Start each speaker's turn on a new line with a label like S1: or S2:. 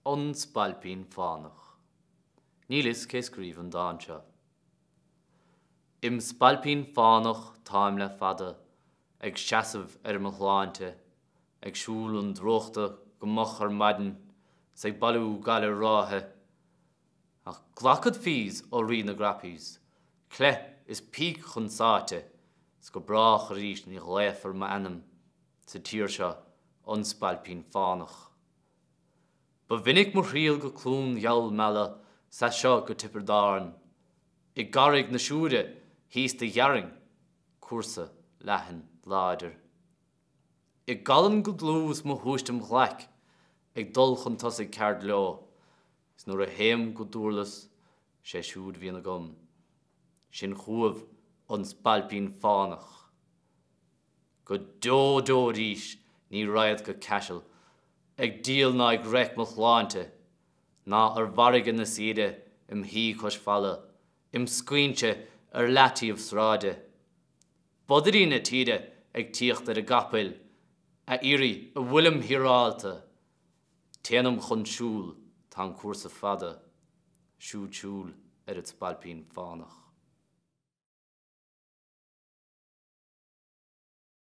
S1: An Spailpín Fánach. Níl fhios cé scríobh an dán seo. Im spailpín fánach táim le fada ag seasamh ar mo shláinte, ag siúl an drúchta go moch ar maidin 's ag bailiú gaile ráithe. Ach glacfad fees ó Rí na gCrappies, cleith is píc chun sáite, 's go brách arís ní ghlaofar m'ainm sa tír seo an Spailpín Fánach. Ba mhinic mo thriall go Cluain Gheall Meala 's as seo go Tiobraid Árann. I gCarraig na Siúire thíos do ghearrainn cúrsa leathan láidir. I gcallan go dlúth is mo shúiste im ghlaic ag dul chun tosaigh ceard leo, 's nuair a théim go Dúrlas 'sé siúd bhíonn agam, sin chugaibh an Spailpín Fánach. Go deo deo arís ní raghad go Caiseal ag díol ná ag reic mo shláinte, ná ar mhargadh na saoire im shuí cois falla, im scaoinse ar leataobh sráide. Bodairí na tíre ag tíocht ar a gcapaill a iarraidh a bhfuilim híreálta. Téanam chun siúil, tá an cúrsa fada, siúd siúil ar an Spailpín Fánach.